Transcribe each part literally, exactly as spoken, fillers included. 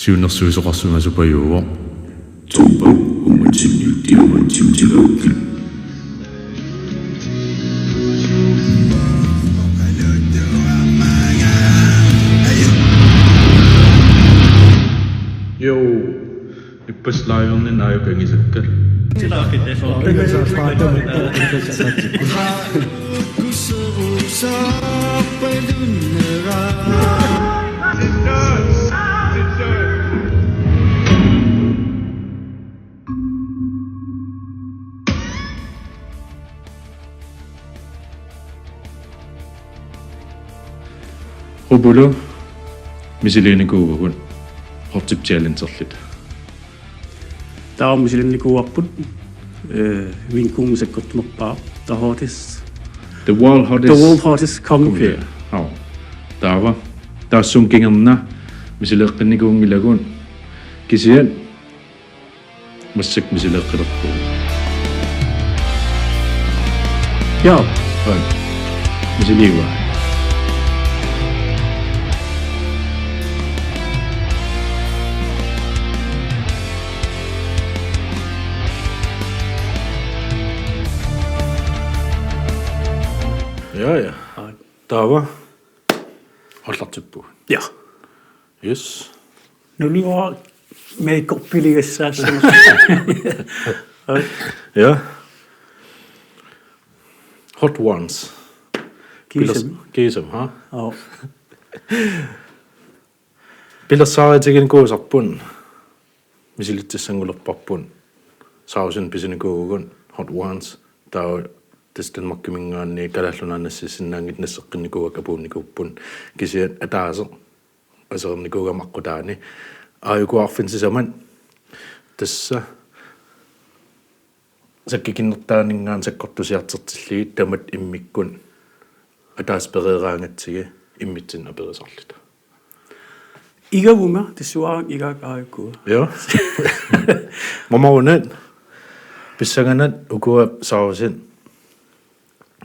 Siunnersuisoqarsunga supajuuvoq. Tupa umutsinni tiumatsintigaakki. Jo. Ippassaq live-erninni aajuku angisakka. Qupulu misiliinikuuvugut Hot Tip Challengerlit. Taava misilinnikuuarput, eh, Vinkuumi sakkortunerpaaq, The Hottest. The World Hottest. The World Hottest Kong Kong Pia. Pia. Joo. Taava. Taassuma kingorna misileeqqinnikuunngilagut. Kisianni massakkut misileeqqilerpugut. Joo. Oj. Misiliivaa. Ja, ja. Oj. Taava. Aallartippugut. Ja. Yes. Nuliora makeup-iligassaassama. Oj. Ja. Hot Ones. Kiisami. Pils-, kiisami, ha? Joo. Pilersaaruteqarnikuusarput, misilitsissanngulerparput, Sausip pisinikuuvugut, Hot Ones, taava tassa Danmarkiminngaanniit Kalaallit Nunaanni nassiussinnaanngitsut nasseqqinnikuuakka puunnikuupput, kisianni ataaseq aserornikuugama aqqutaani, aajuku arfineq-sisamat, tassa sakkukinnertaaninngaanniit sakkortusiartortillugit tamatta immikkut ataaseq pereeraangatsigit immitsinnut aperisarluta. Igavunga, tassuaraq igaakka aajuku. Joo. Mamarunat, pissanganaq ukua Sausip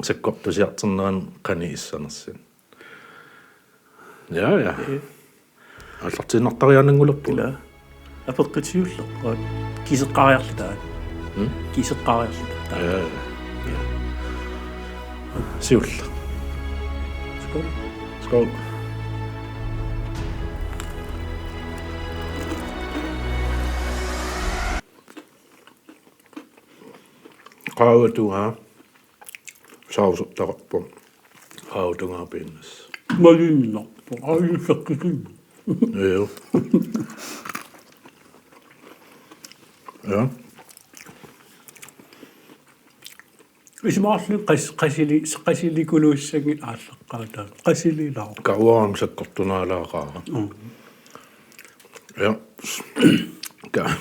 sakkortusiartornerani qanoq issanersoq. Ja, ja. Ee. Aallartiinnartariaannanngulerpugut. Ila. Apeqqut siulleq. Kiiseqqaariarluta. Hmm? Kiiseqqaariarluta. Ja, ja. Siulleq. Skål. Skål. Qaavatugaa. Sausertaqarpoq. Qaavatungaa piinnassaaq. Malinna. Aalisakkisin. Joo. Ja. Isumaqarluni qas-, qasili-, qasilikuluussanngilaq aallaqqaataani. Qasililaaq. Kauaam sakkortunaalaaqaara. Mm. Ja. Ka-,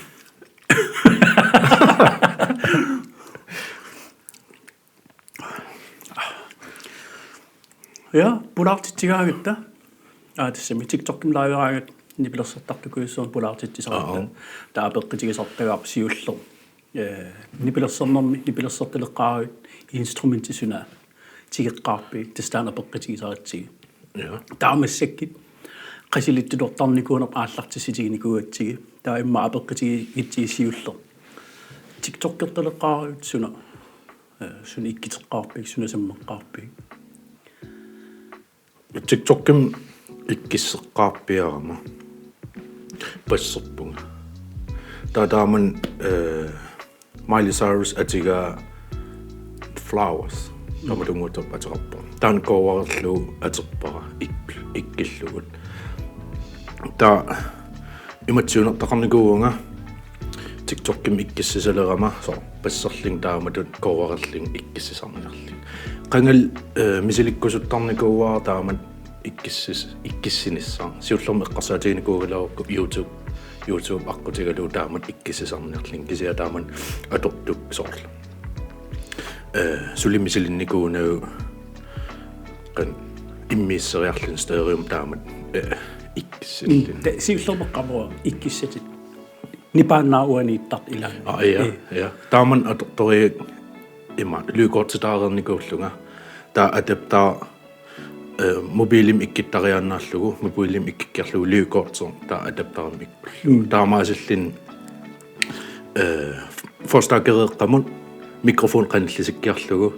Ja, pulaartitsigaangatta. Aa, tassami TikTokimi live-eraangatta nipilersortartukujussooq pulaartitsisaratta. Aa, aa. Taava apeqqutigisartagaq siulleq. Ee, nipilersornermi, nipilersortaleqqaaravit instrumenti suna tigeqqaarpigit, tassa taanna apeqqutigisaratsigu. Ja. Taava massakkut qasilittulortarnikuunerput aallartissutiginikuugatsigit. Taava immaqa apeqqutigigitsigit siulleq. TikTokertaleqqaaravit suna, eh, suna ikkuteqqaarpigit, suna sammeqqaarpigit. TikTokimi ikkusseqqaarpiarama basserpunga. Taava taamani, eh, Miley Cyrus atugaa Flowers. Tamatumuutoq ateqarpoq. Taanna covererlugu atorpara ik-, ikkullugu. Taava imatut siunertaqarnikuuvunga TikTokimi ikkussisalerama, soorlu basserlunga taamatut covererlunga ikkussisarniarlunga. Qangali, eh, misilikkusuttarnikuuara taamatut ikkussis-, ikkussinissaq. Siullermik eqqarsaatiginikuugaluarukku YouTube, YouTube aqqutigalugu taamatut ikkussisarniarlunga. Kisianni taamatut atortut soorlu. Eh, suli misilinnikuunagu qanoq immiusseriarluni stereomi taamatut, eh, ikkussilluni. Mm, ta-, siullermik qanoq ikkussatit. Nipaannaa uaniittartut ilaanni. Aa, ja, ee, ja. Taamani atortoriga ima lydkortitaareernikuullunga. Taava adapter Eh, mobilimik ikkittariaannarlugu, mobilimik ikkikkiarlugu lydkorti taava adapterimik ikkullugu. Mm. Taamaasilluni, eh, forstærkereeqqamut mikrofon qanillisikkiarlugu,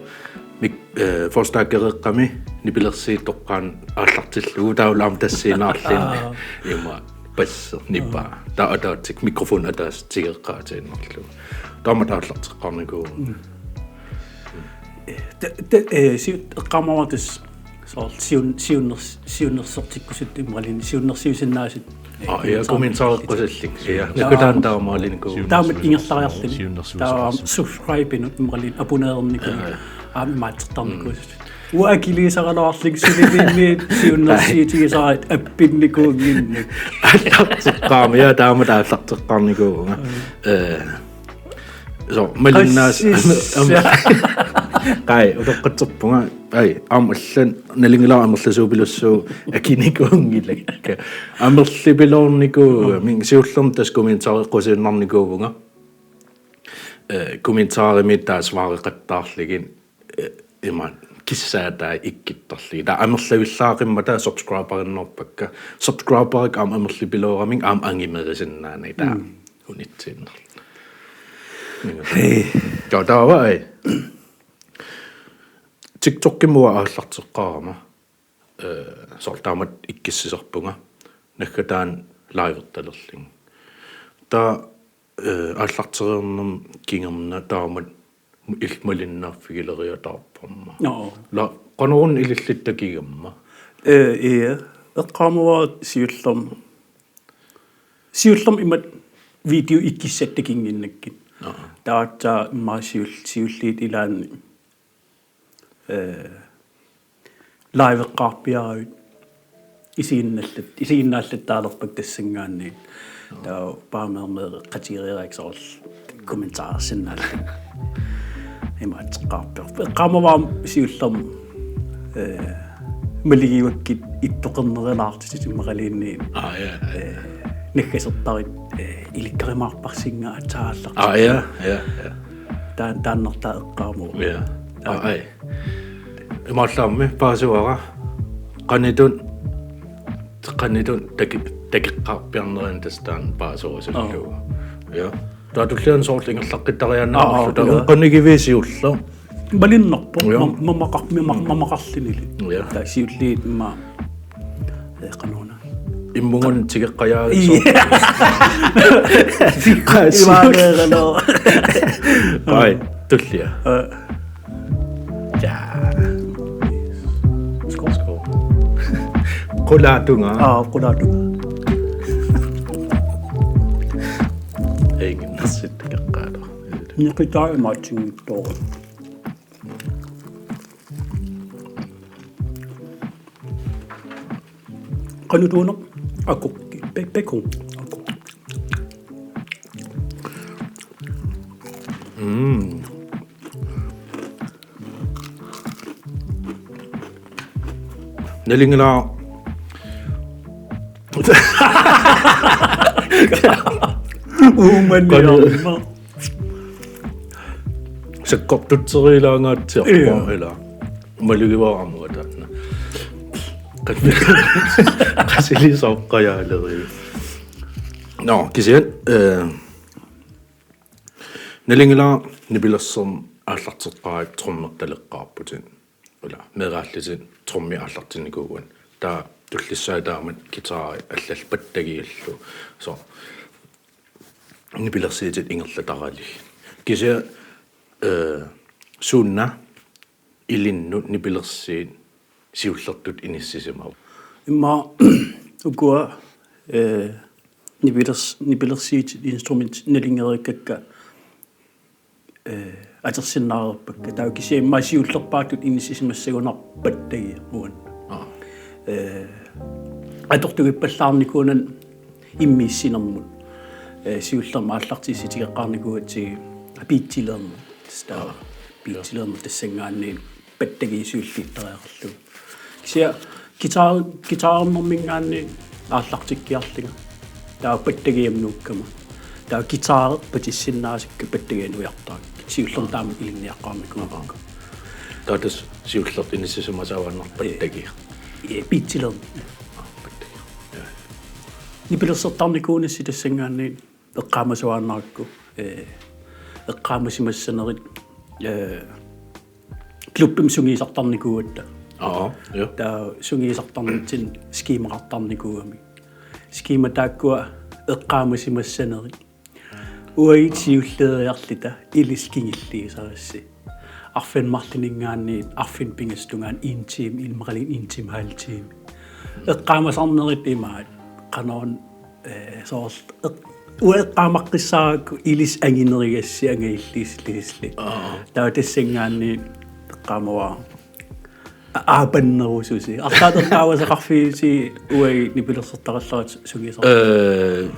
mik-, eh, forstærkereeqqami nipilersiit toqqaannaq aallartillugu, taavalu aamma tassiinnarluni. Aa. Ima bassi nipa. Taava ataatsik mikrofon ataaseq tigeqqaatiinnarlugu. Taamatut aallarteqqaarnikuuvoq. Mm. Te, te, eh, si-, eqqaamavara tassa soorlu siun-, siunners-, siunnersortikkusuttuinnarluni, siunnersuisinnaasut. Aa, ja, kommentareqqusallit. Ja, ja, nakkutaan taamaalinikuuvoq. Taamatut ingerlariarluni. Siunnersuisinnaasut. Taava subscribinut imaluunniit abonnerernikuunnarluni. Ja, ja. Aamma imaattortarnikuusut. Mm. Uanga akiliisaraluarlunga sulilinni siunnersuutigisaraat appinnikuunnginnakkit. Aallarteqqaarama, ja, taamatut aallarteqqaarnikuuvunga. Mm. Eh, so, malinnaas-, qassiis-, am-, am-, qai, utoqqatserpunga, ai, aamma allanut nalingilaarama amerlasuupilussuuvoq akinikuunngilakka. Amerlipiloornikuuvunga, mm, min siullermik tassa kommentareqqusiinnarnikuuvunga. Eh, kommentarimi taava svareqattaarlugit, eh, imaattoq kissaatai ikkittarlugit. Taava amerlavillaaqimmata subscriberinnarpakka. Subscriberit aamma amerlipilooramik aamma angumerisinnaaneq taava. Mm. Unitsiinnarlugu. Hej. Ja, taava ai. TikTokimi uanga aallarteqqaarama. Eh, soorlu taamatut ikkissisarpunga. Naggataani livertalerlunga. Taava, eh, aallartereernerma kingorna taamatut il-, malinnaaffigilerujussuartarama. Joo. La, qanoruna ilillutit takugamma? Eh, ja. Eqqaamavara siullermik. Siullermik imatut video ikkissat takunnginnakkit. Joo. Taava aatsaat immaqa siul-, siulliit ilaanni, eh, liveqqaarpiaruit isiginnallat-, isiginnaallattaalerpakka tassanngaanniit. Taava paamermeereqatigereerakku soorlu kommentarersinnaallugu. Imaattoqqaarpiarput. Eqqaamavara siullermik, eh, malugivakkit ittoqernerulaartutit imaluunniit. Aa, ja, ja. Eh, naggasertarit, eh, ilikkarumaarparsinnga aatsaat aallartippugut. Aa, ja, ja, ja. Taan-, taannartaa eqqaamavara. Ja. Aa, ai. Imaallaammi paasivara. Qanoq-una, qanoq-una taki-, takoqqaarpiarnerini tassa taanna paasivara sullugu. Aa. Ja. Taava tulliani soorlu ingerlaqqittariaannarluta. Aa, ja. Qanoq-una siulleq. Malunnarpoq. Ja. Ma-, mamaqar-, mama-, mm, mamaqarlunilu. Ja. Taava siulliit immaqa, eh, qanoruna. Immungun tigeqqajaa. Ii. Qaa, siu-. Imaaneeralo. Ai, tullia. Eh. Ja. Skål. Skål. Qulaatungaa. Aa, qulaatungaa. Ingen nasitteqqaalo. Niqitaa imaatsinngitsoq. Qanoq-una? Akoqqi. Pe-, peqquq. Akoqqi. Mm. Nalingilaaq. Uumani qanoq-una. Sakkortutserilaangaatsiarpoq. Ija. Ila. Malugivara aamma taanna. Qasilisoqqajaaleriu. Nå, kisianni, eh, nalingilaaq nipilersorneq aallarteqqaarakku trommertaleqqaarputit. Ila, meeraallutit trommit aallartinnikuuvutit. Taava tullissaat taamatut guitari allallu pattagiallu. So, nipilersuutit ingerlataralugit. Kisianni, eh, sunaana ilinnut nipilersuut siullertut inissisimava? Immaqa ukua, eh, nipilers-, nipilersuutit instrumentit nalunngereerakka, eh, atorsinnaareerpakka. Taava kisianni immaqa siullerpaatut inissisimassagunarpoq pattagia uannut. Aa. Eh, atortugippallaarnikuunani immiussinermut. Eh, siullermik aallartissutigeqqaarnikuugatsigit beatsileerneq. Tassa taava. Aa. Beatsileerneq tassanngaanniit pattagia siulliuttariaqarlugu. Kisianni guitar-, guitarernerminngaanniit aallartikkiarlunga. Taava pattagiamut nuukkama. Taava guitar patissinnaasakka pattagianut ujartarakku. Siullermik taama ilinniaqqaarnikuuakka. Taava tassa siullertut inissisimasaajunnarpoq pattagia. Ee. Ee, beatsilerneq. Nipilersortarnikuunassi tassanngaanniit eqqaamasuaannarakku, ee, eqqaamasimassanerit, ee, klubbimi sungiusartarnikuugatta. Aa, ja. Taava sungiusartarnitsinni skemaqartarnikuugami. Skema taakkua eqqaamasimassanerit. Uagut siulliuleriarluta ilissi kingulliusarassi. Arfineq-marlunninngaanniit arfineq-pingasut tungaanut en time, imaluunniit en time halv time. Eqqaamasarnerit imaat, qanoruna, ee, soorlu eq-, uanga eqqaamaqqissaarakku ilissi anginerugassi angajulliullutillu. Aa. Taava tassanngaanniit eqqaamavara. A-, aapannerususi. Arlaat eqqaamasaqarfigisigit uagut nipilersortaraluarluta sungiusarput? Ee,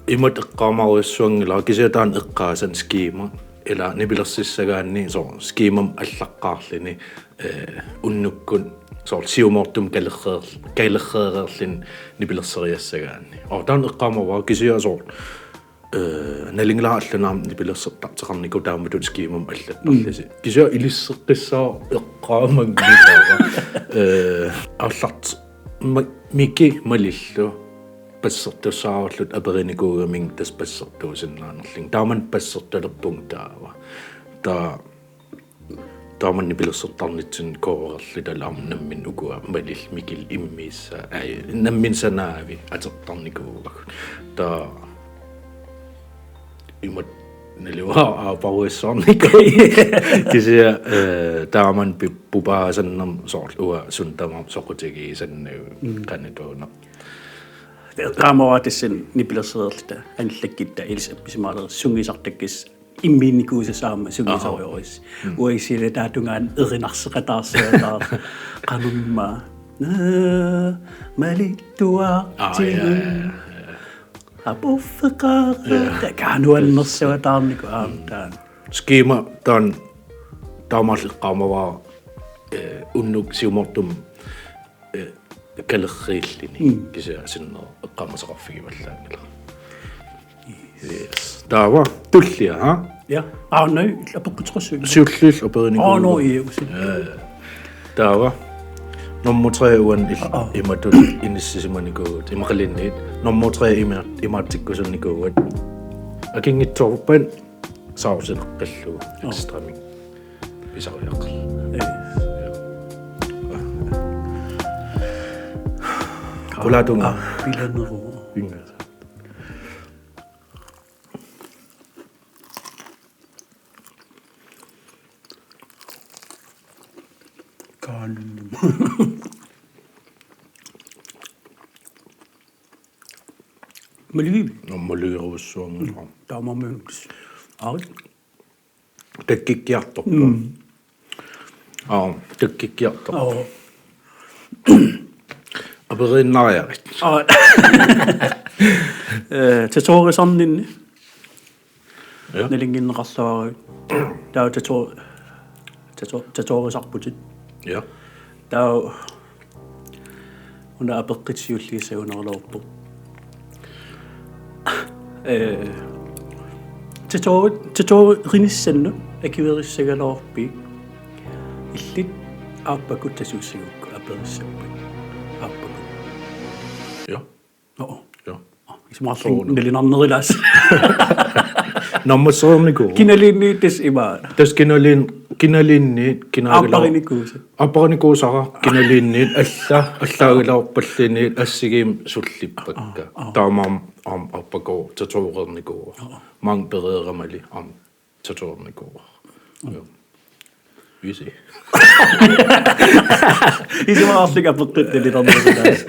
imatut eqqaamarujussuanngilara kisianni taanna eqqaasannik skema. Ila nipilersussagaanni soorlu skemamik allaqqaarluni, ee, unnukkut soorlu siumoortumik kalerreer-, kalerreereerluni nipilersoriassagaanni. Aa, taanna eqqaamavara kisianni soorlu ee, nalunngilara allanut aamma nipilersortartoqarnikuuvoq taamatut skemamik allattarlusi. Mm. Kisianni ilisseqqissaaq eqqaamanngilara. Ee, aallartippoq Ma-, Miki Malillu bassertussaarulluta aperinikuugamiuk tassa bassertuusinnaanerlunga. Taamani bassertalerpunga taava. Taava Taamani nipilersortarnitsinni kooreerluta aamma nammineq ukua Malillu Mikillu immiussaa, ai, nammineq sanaavi atortarnikuuagut. Taava imatut naluara aaparujussuarnikuuvoq. Kisianni, ee, taamani pi-, pupaasannermut soorlu uanga suut tamarmik soqutigisannagu. Mm. Qanoq ituunersoq. Eqqaamavara tassani nipilersoreerluta anillakkitta ilissi appisimaalerisut sungiusartakkassi immiunnikuusasi aamma sungiusorujussuuvoq. Aha. Mm. Uagut siullertaatungaanut erinarseqataarsuataarpoq qanormaa. Naa, malittuartigu. Aa, ja, ja, ja. Apuffeqaara. Ja. Taava nuannersuataarnikuuvoq aamma taanna. Skema taanna taamaallaat eqqaamavara, ee, unnukkut siumoortumik, ee, kalerriilluni. Mm. Kisianni sinneq eqqaamasaqarfigivallaanngilara. Yes. Taava tullia, ha? Ja. Aa, nej, apeqqutissaqassuit. Siulliullugu aperinikuuakka. Aa, nå, ja, usi. Ja, ja. Taava. Nummer tre uani il-, aa, imatut inissisimanikuuvugut. Imaluunniit. Nummer tre ima-, imaatsikkusunnikuuvugut. Akinngitsoorpat sausileqqillugu. Aa. Ekstramik. Pisariaqarluni. Ee. Qulaatunga. Aa, pilaneruvoq. Pingasut. Kaanum. Malugivit? Nå, malugerujussuanngilaq. Taamaammat. Aa. Takkukkiartorpoq. Mm. Aa, takkukkiartorpoq. Aa. Aperiinnariarit. Aa. Ee, tatoverisarninni. Ja. Nalunnginneqarluaruit. Taava tato-, tato-, tatoverisarputit. Ja. Taava una apeqqut siulliit saqqummiussagaluarpoq. Ee, tato-, tatoverisannut akuerissagaluarpit illit aappakut tasuussagukku aperissapput. Aappakut. Ja. Nå. Ja. Isumaqarlunga. Soorlu. Nalinarnerulaas. Nammasseriarnikuuvoq. Kinaluunniit tassa ima. Tassa kinaluun-, kinaluunniit, kinaagala-. Aapparinikuusat. Aapparinikuusara, kinaluunniit, alla, allaagaluarpalluunniit, assigiimmik sullippakka. Aa, aa. Taamaammat aamma aappakooq tatovereernikuuara. Aa. Maanga pereeramali aamma tatovereernikuuara. Mm. Ja. Easy. Isumaqarlunga apeqqut nalinarnerulaas.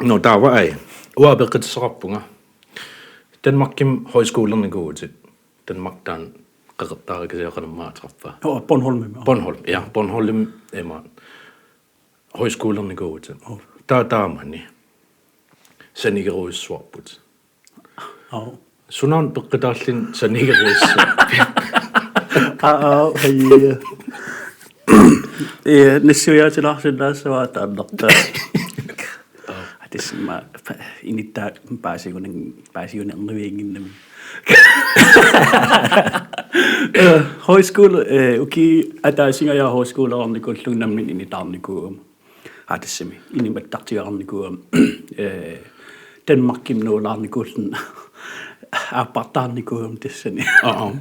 Nå, taava ai. Uanga apeqqutissaqarpunga. Danmarkimi højskolernikuuvutit. Danmark taanna qeqertaarikasiaqanammaataqarpa. Joo, Bornholmimi. Bornholm, ja, Bornholm ima. Højskolernikuuvutit. Joo. Taava taamani. Sanigerujussuarput. Aa. Sunaana peqqutaalluni sanigerujussuarpit? Aa, aa, hej. Ee, nassuiaatilaarsinnaassavara taannartaa. Aa. Atisma pa-, inittaa paasiunin-, paasiunernivianginnami. Ee, højskole, ee, ukiup ataasingajaap højskolereernikuullunga nammineq initaarnikuugama. Aa, tassami. Inimik attartugaarnikuugama, eh, Danmarkimi nuulaarnikuulluni aappartaarnikuugama tassani. Aa, aa.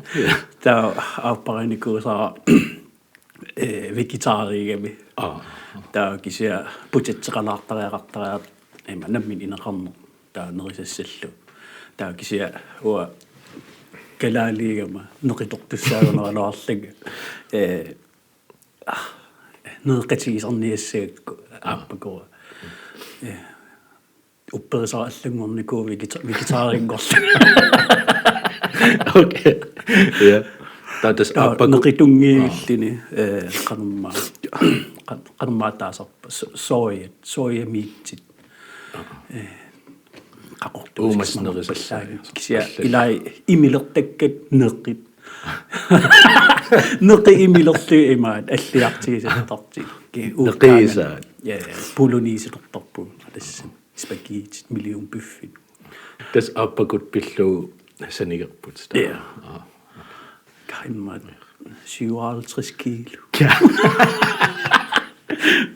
Taava aapparinikuusara, eh, vegetariugami. Aa. Taava kisianni putatseqalaartariaqartariaqartoq ima nammineq ineqarneq. Taava nerisassallugu. Taava kisianni uanga kalaaliugama neqitortussaagunaraluarlunga. Eh, ah, nereqatigisarniassagakku aappakua. Eh, upperisara allanngornikuuvoq vegeta-, vegetarinngorlunga. Okay. Ja. Taava tassa taava aappakua neqitunngiilluni, eh, qanormaa-, qan-, qanormaa taasarpa, so-, soja, soja meatit. Eh, qaqortuusimasarput. Uumasut nerisassaat. Kisianni ilai imilertakkat neqit. Neqit imilerlugit imaat alliartigisartartut. Ki-, neqiisaat. Uukkaangat. Ja, polynesiatortarpugut. Tassa spaghettit, millionbøffit. Tassa aappakut pillugu sanigerput. Ja. Aa. Kaimmat syvoghalvtreds kilo. Ja.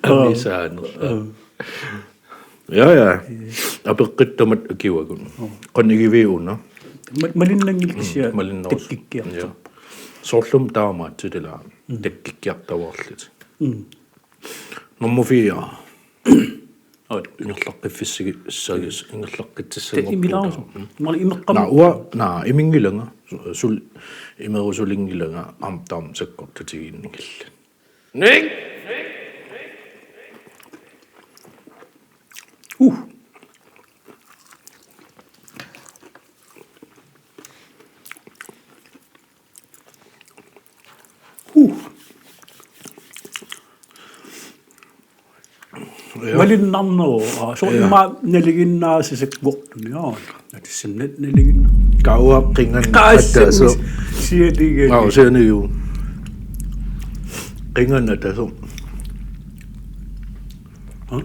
Amisaanera. Ja, ja. Apeqquttumut ukiuakut. Qanoq igiviuk una? Ma-, malinnanngilaq kisianni. Mm, malinnaavoq. Takkukkiartorpoq. Ja. Soorlumi taamaattoq ilaa. Mm. Takkukkiartuaarlutik. Mm. Nummer fire. Aa. Ingerlaqqiffissagi-, sagis-, ingerlaqqitsissanngorpugut. Te imilaa-, mm. Mali imeqqam-. Naa, uanga, naa, iminngilanga. Sul-, imerusulinngilanga, aamma taama sakkortutigiinngillat. Nik! Uh. Uh. Ja. Malinnarneruvoq. Aa, soorlu. Ja. Immaqa nalinginnaasut sakkortunik. Aa, tassami na-, nalinginna-. Taava qinganaq. Qaa, ataaseq. Sialigami. Aa, sianigu. Qinganaq ataaseq. Haa?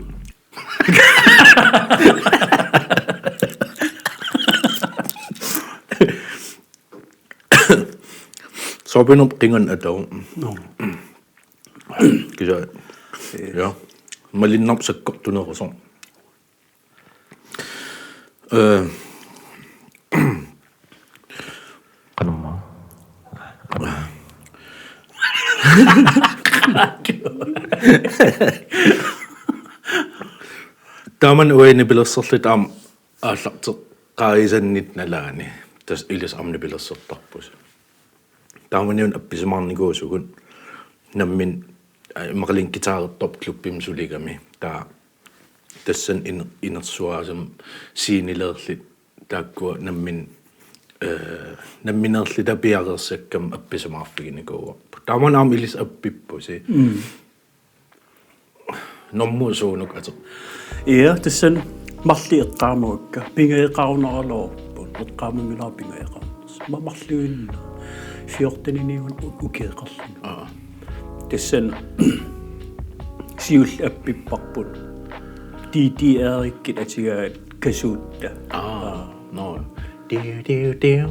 Soorpinerpoq qinganaq ataaseq. Nå. Kisianni. Ja. Malinnarpoq sakkortunerusoq. Øh. Qanormaa. Taamani uanga nipilersorluta aamma aallarteqqarisannit nalaani. Tassa ilissi aamma nipilersortarpusi. Taamani una appisimaarnikuusugut nammineq, aa, immaqaluunniit guitarertorpoq klubbimi suligami. Taava tassani in-, inersuaasamik scenelerluta taakkua nammineq, eh, nammineerluta piareersakkamik appisimaarfiginikuuarput. Taamani aamma ilissi appippusi. Mm. Normu suunuk ateq. Ja, tassani marluk eqqaamavakka. Pingajoqarunaraluarput. Eqqaamanngilara pingajoqarunarpoq. Ma-, marluinnaq. Fjorteniniuna u-, ukioqarlunga. Aa. Tassani siulleq appipparput. D D R-ikkut atugaat kasuutta. Aa. Aa. Nå. Diu, diu, diu.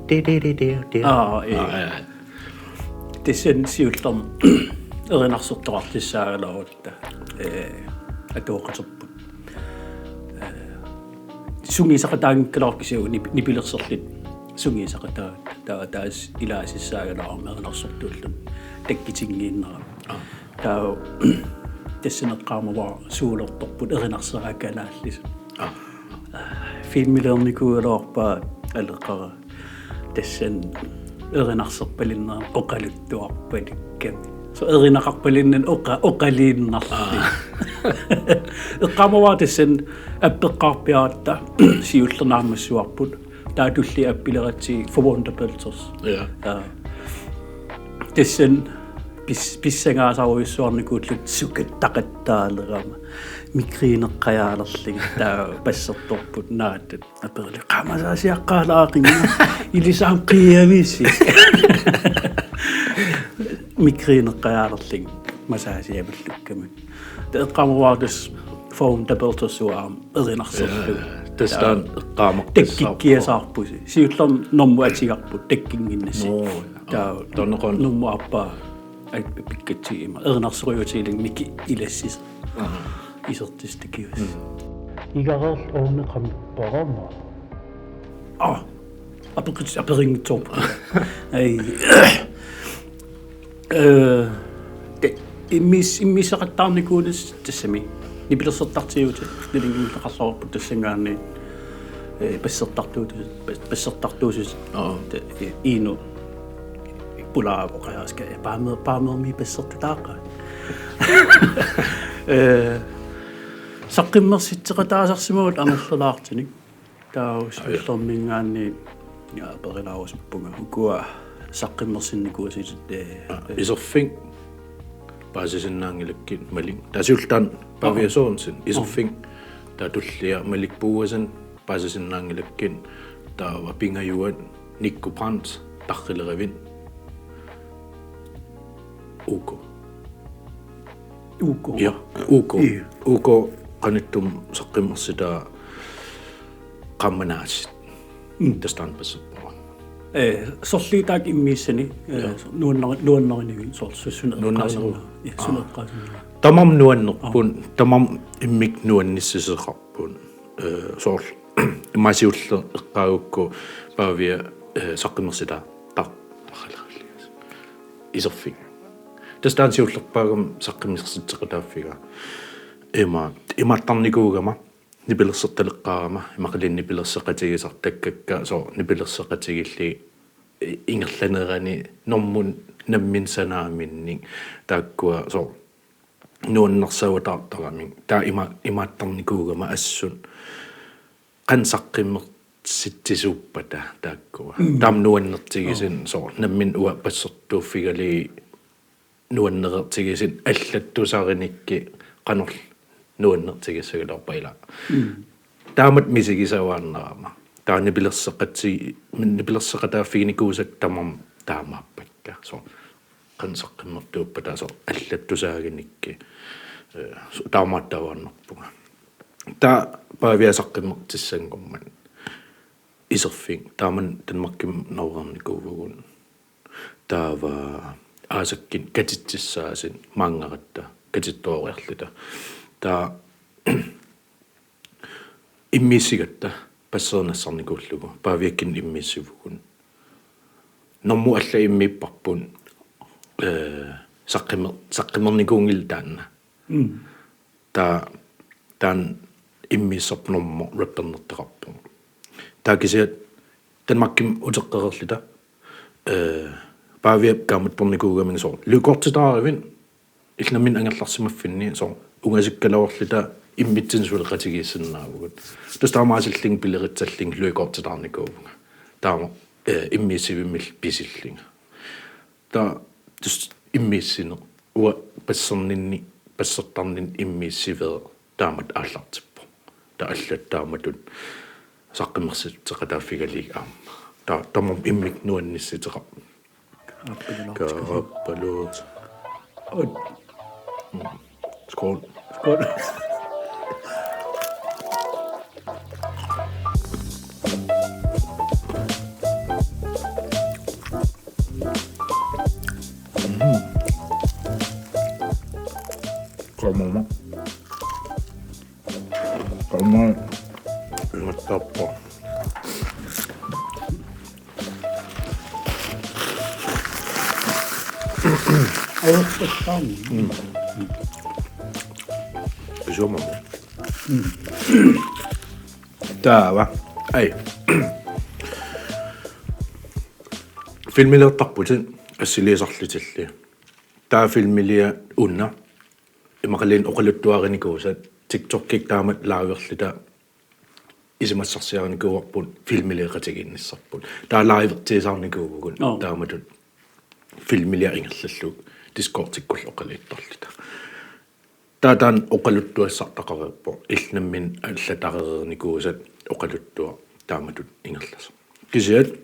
Di, di, di, diu, diu. Aa, ee. Aa, ja. Tassani siullermik erinarsortoqartussaagaluarutta, ee, atooqaterput. Ee, sungiusaqataanngikkaluarpoq kisianni nip-, nipilersorluta sungiusaqataagatta. Taava tassa ilaasussaagaluarami erinarsortuulluni takkutinngiinnarami. Aa. Taava tassani eqqaamavara soolortorput erinarsoraa kalaallisut. Aa. Filmiliornikuugaluarpara aleqara. Tassani erinarsorpalunnera oqaluttuarpalukkami. Soorlu erinaqarpalunnani oqa-, oqaluinnarluni. Aa. Eqqaamavara tassani appeqqaarpiaratta siullermik naammassivarput. Taava tulliani appileratsigit Four Wonder Belters. Ja. Ja. Tassani pis-, pissangaasarujussuarnikuulluta sukattaqattaalerama. Migræneqqajaalerlunga taava bassertorput naatut. Aperilerama: "Qaa, massageqqaalaaqinga, ilissi aamma qiiavisi?" Migræneqqajaalerlunga massageavillukkami. Taava eqqaamavara tassa Four Wonder Belters uanga aamma erinarsorlugu. Ja, tassa taanna eqqaamaqassaarpoq. Takkukkiasaarpusi. Siullermik normu atugarput takkunnginnassi. Nå, ja. Taava taanna qanoq normu aappaa a-, pikkatsigit ima. Erinarsorujuutigilerlugu Miki ilassisoq. Aha. isertissat takuassat. Igareerl uunneqamik parama. Ah, apeqqut-, aperinngitsoorpoq. Ai. Eh, te-, immiis-, immiisseqattaarnikuunassat tassami. Nipilersortartiutit, nalinginnaasaqarluarput tassanngaanniit. Eh, bassertartuutit, bas-, bassertartuutit. Oo. Te-, i-, iinu. Pulaavoqajaska, eh, paamer-, paamermi bassertutaaqaat. Eh, saqqummersitseqataasarsimavoq amerlalaartunik. Taava Aja. Spillerminngaanniit, ja, perilaarusuppunga. Ukua saqqummersinnikuusatit, eh, Ah, eh. Iserfik paasisinnaanngilakkit Malik. Taava siullermik Pavia Aa. Sørensen, Iserfik. Aa. Taava tullia Malik Boesen paasisinnaanngilakkit. Taava pingajuat Nikku Brandt, Tarrileravit. U K. U K. Ja, U K. Ja. U K qanittumi saqqummersitaa qaammat aasiit. Mm. Tassa taanna basserpara. Eh, sorliit taakku immiussani, eh, Ja. nuannar-, nuannariniviit soorlu su-, suna Nuannarinera. Eqqaasinna. Ja, suna Aa. Eqqaasinna. Tamarmik nuannerput, Aa. Tamarmik immikkut nuannissiseqarput. Eh, soorlu immaqa siulleq eqqaagukku Pavia, eh, saqqummersitaa tar-, Iserfik. Tassa taanna siullerpaagami saqqummersitseqataaffigaa. Ima, imaattarnikuugama, nipilersortaleqqaarama, imaluunniit nipilersoqatigisartakkakka, soorlu nipilersoqatigiillugit i-, ingerlanerani normut nammineq sanaaminnik taakkua soorlu nuannersuutaartaramik. Taava ima-, imaattarnikuugama assut qanoq saqqummersitsisuuppata taakkua. Mm. Taama nuannertigisut Oo. Soorlu nammineq uanga bassertuuffigalugit nuannereertigisut allattusarinikkit qanorlu nuannertigissagaluarpat ilaa. Mm. Taamatut misigisavaannarama. Taava nipilersoqati-, nipilersoqataaffiginikuusakka tamarmik taamaappakka. Soorlu qanoq saqqummertuuppata soorlu allattusaaginikkit, eh, su-, taamaattuaannarpunga. Taava Pavia saqqummertissanngormat Iserfik, taamani Danmarkimi naureernikuuvugut. Taava aasakkut katitsissaasut maanngaratta katittooriarluta. Taava immiussigatta basseernassarnikuullugu, Paviakkut immiussivugut. Normut allat immiupparput, eh, saqqummer-, saqqummernikuunngilaq taanna. Mm. Taava, taanna immiussarput normu rappernertaqarpoq. Taava kisianni Danmarkimi uteqqereerluta, eh, Paviap kaammattornikuugamik soorlu lydkortitaaruit, illit nammineq angerlarsimaffinni soorlu ungasikkaluarluta immitsinnut suleqatigiissinnaavugut. Tassa taamaasillunga pileritsallunga lydkortitaarnikuuvunga. Taava, eh, immiussivimmillu pisillunga. Taava tassa immiussineq. Uanga basserninni, bassertarninni immiussiveeq taamatut aallartippoq. Taava allat taamatut saqqummersitseqataaffigalugit aamma. Taava tamarmik immikkut nuannissuteqarput. Kaappaluut. Kaappaluut. Ut. Mm. Skål. Skål. Mm. Qaammammut. Qaammammut. Imaattarpoq. Ajorpassaani. Mm. Isumaqarpoq. Mm. Taava. Ai. Filmiliortarputit assiliisarlutillu. Taava filmiliat una. Imaluunniit oqaluttuarinikuusat TikTokikkut taamatut liverluta isumassarsiarinikuuarput filmilioqatigiinnissarput. Taava livertiisaarnikuuvugut Oo. Taamatut filmiliaq ingerlallugu Discordikkullu oqaluuttarluta. Taava taanna oqaluttuassartaqareerpoq. Illit nammineq allatarereernikuusat oqaluttuaq taamatut ingerlasoq. Kisianni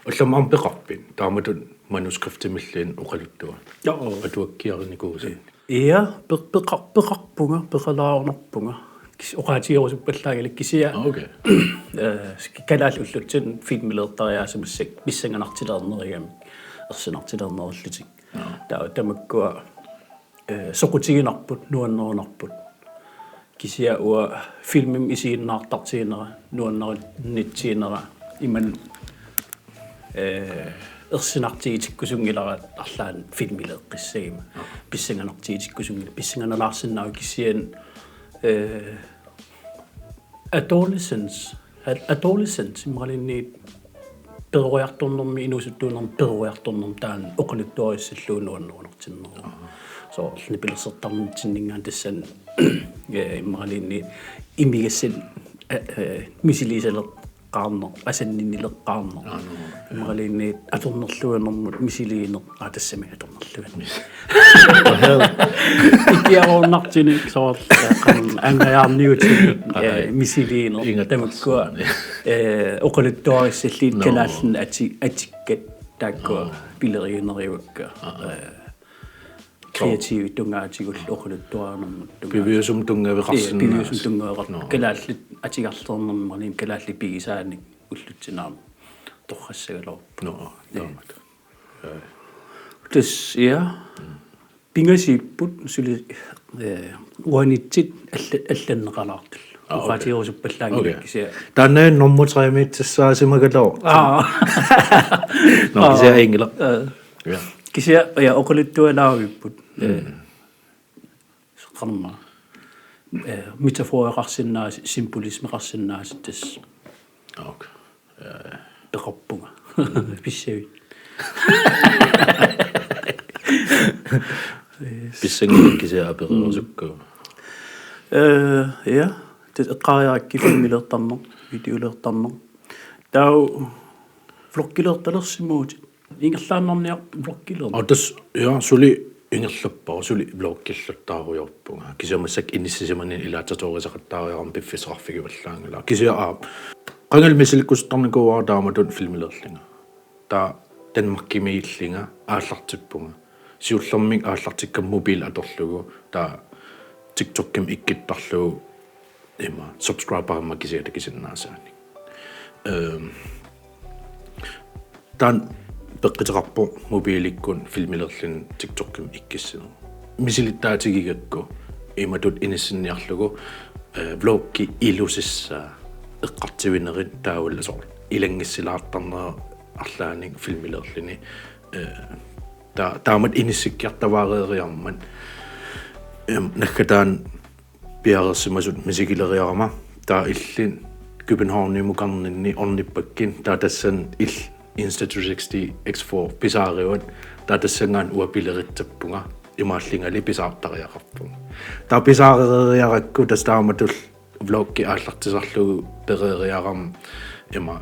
allamik aamma peqarpit? Taamatut manuskriptimilluunniit oqaluttuaq. Joo. Atuakkiarinikuusat. Ja, peq-, peqa-, peqarpunga, peqalaarunarpunga. Kis-, oqaatigerusuppallaanngilaq kisianni. Ah, okay. Eh, sk-, kalaallit ullutsinnut filmiliortariaaseq massakkut pissanganartulernerugami, ersinartulernerullutik. Joo. Taava tamakkua, eh, soqutiginarput, nuannerunarput. Kisianni uanga filmimik isiginnaartartiginera, nuannarinnittiginera, imannak, eh, ersinartigitikkusunngilara arlaannik filmileeqqissaguma. Pissanganartigitikkusunngilara, pissanganalaarsinnaavoq kisianni, eh, adolescence, ad-, adolescence, imaluunniit peroriartornermi, inuusuttuunermi peroriartornermi taanna oqaluttuarissallugu nuannerunartinneruvoq. Soorlu nipilersortarnitsinninngaanniit tassani, eh, imaluunniit imigassat, eh, eh, misiliisaleqqaarneq, asanninnileqqaarneq. Aa, no. Imaluunniit atornerluinermut misiliineq, aa, tassami atornerluineq. Ikiaroornartunik soorlu, eh, qanoq angajaarniutinik, eh, misiliineq. Ingattarsuarnik. Tamakkua, eh, oqaluttuarissallugu. No. Kalaallinut ati-, atikkat taakkua pilerigineriuakka. Eh, kreativit tungaatigut oqaluttuarinermut tungaatigut. Piviusumik tunngaveqarsinnaasut. Ee, piviusumik tunngaveqartut. No. Kalaallit atigarlinermut, kalaallit pigisaanik ullutsinnut aamma torrassagaluarput. No, taamak. Tassa, ja. Pingasuupput suli, eh, uanitsit alla-, allanneqalaartullu. Aa, okay. Oqaatigerusuppallaanngilakka. Okay. Kisianni. Taanna nummer tre-miittussaasimagaluarpoq. Aa. No, kisianni inngila. Aa. Ja. Kisianni, ja, oqaluttualaavipput. Mm. Eh, soqarma. Eh, metaforeqarsinnaasut, symbolismeqarsinnaasut tassa. Okay. Eh. Peqarpunga. Pissavit. Yes. Pissanngilaq kisianni apererusukku. Eh, ja. Tassa eqqaariarakkit filmiliortarneq, videoliortarneq. Taava vloggiliortalersimavutit. Ingerlaannarniarpit vloggiliorneq. Aa, tassa, ja, suli ingerlappara, suli vloggilluttaarujoorpunga. Kisianni massakkut inissisimaninni ilaatsatorisaqattaareerama piffissaqarfigivallaanngilara. Kisianni, aa, qangali misilikkusuttarnikuuara taamatut filmiliorlunga. Taava Danmarkimiillunga aallartippunga. Siullermik aallartikkama mobiili atorlugu, taava TikTokimi ikkuttarlugu ima subscriberimma kisiat takusinnaasaanik. Ehm, taanna peqquteqarpoq mobiilikkut filmiliorluni TikTokimi ikkussineq. Misilittaatigigakku imatut inissinniarlugu, eh, vloggi ilusissaa eqqartuinerit taavalu soorlu ilanngussilaartarnerit arlaannik filmiliorluni, eh, ta-, taamatut inissikkiartavaareeriarmat, em, naggataani piareersimasut misigileriarama, taava illit Københavnimukarninni ornippakkit, taava tassani illit Insta three sixty X four pisaarivat, taava tassanngaanniit uanga pileritsappunga, imaallungali pisaartariaqarpunga. Taava pisaareeriarakku tassa taamatullu vloggi aallartisarlugu pereeriarama ima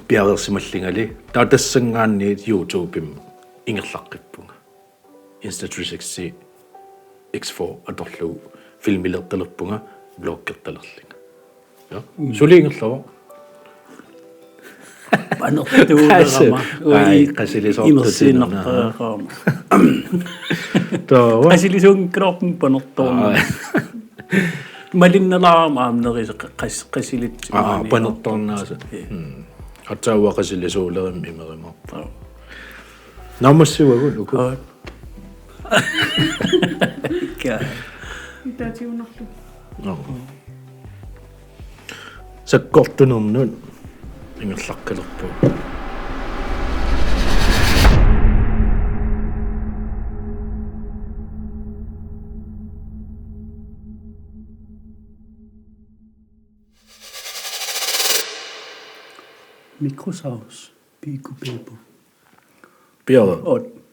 piareersimallungali, taava tassanngaanniit YouTubemi ingerlaqqippunga. Insta three sixty X four atorlugu filmiliortalerpunga, vloggertalerlunga. Ja. Mm. Suli ingerlavoq. Panertuulerama. Ai, qasilisoortutinana. Inersiinnartariaqarama. Taava. Qasilisuunngikkaluarpunga panertoornera. Ai. Malinnalaarama aamma nerisa qa-, qas-, qasilitsi. Aa, maani panertoornaasa. Ja. Mm. Aatsaat uanga qasilisuulerimma imerimaarpunga. Aa. Naammassivagut uku. Aa. Ikka. Itaatigunarlu. Nå. Sakkortunernut ingerlaqqilerpugut. Mikrosaus. Piku pipu. Piara. Ot.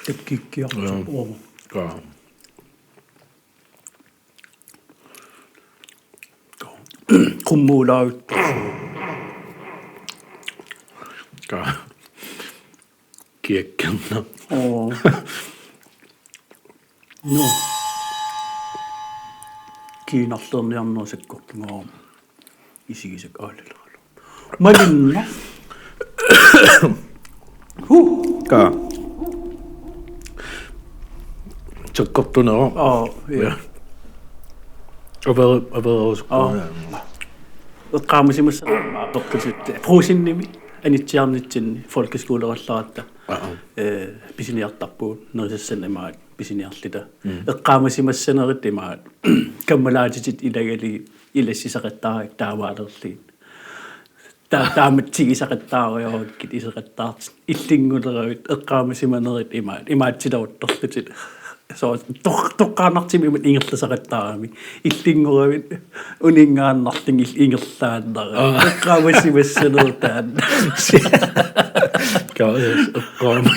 Takkikkiartoq. Joo. Kaa. Qummulaavittorsuuvoq. Kaa. Kiakkerneq. Oo. Nå. Kiinarlerniarneq sakkortungaarami. Isigisakka aallaleraluarpoq. Malinnaq. Huh. Ka. Sakkortunera. Aa, ja. Ja. Avere-, avererusukkua. Aa. Eqqaamasimassanerit apeqqutitut. Brugsenimi anitsiarnitsinni folkeskolerallaratta. Aa. Eh, pisiniartarpugut, nerisassanik imaat pisiniarluta. Mm. Eqqaamasimassanerit imaat. Kammalaatitit ilagalugit ilassisaqattaarlugu taamaalerlugit. Ta-, taamatigisaqattaarujorukkit iseqattaartut illinnguleravit eqqaamasimanerit imaat, imaatsiloruttorlutit. Soo, toq-, toqqaannartumik imaat ingerlasaqattaarami. Illinnguravit uninngaannarlugit il-, ingerlaannarami. Aa. Eqqaamasimassanerit taanna. Ka-, eqqaama-.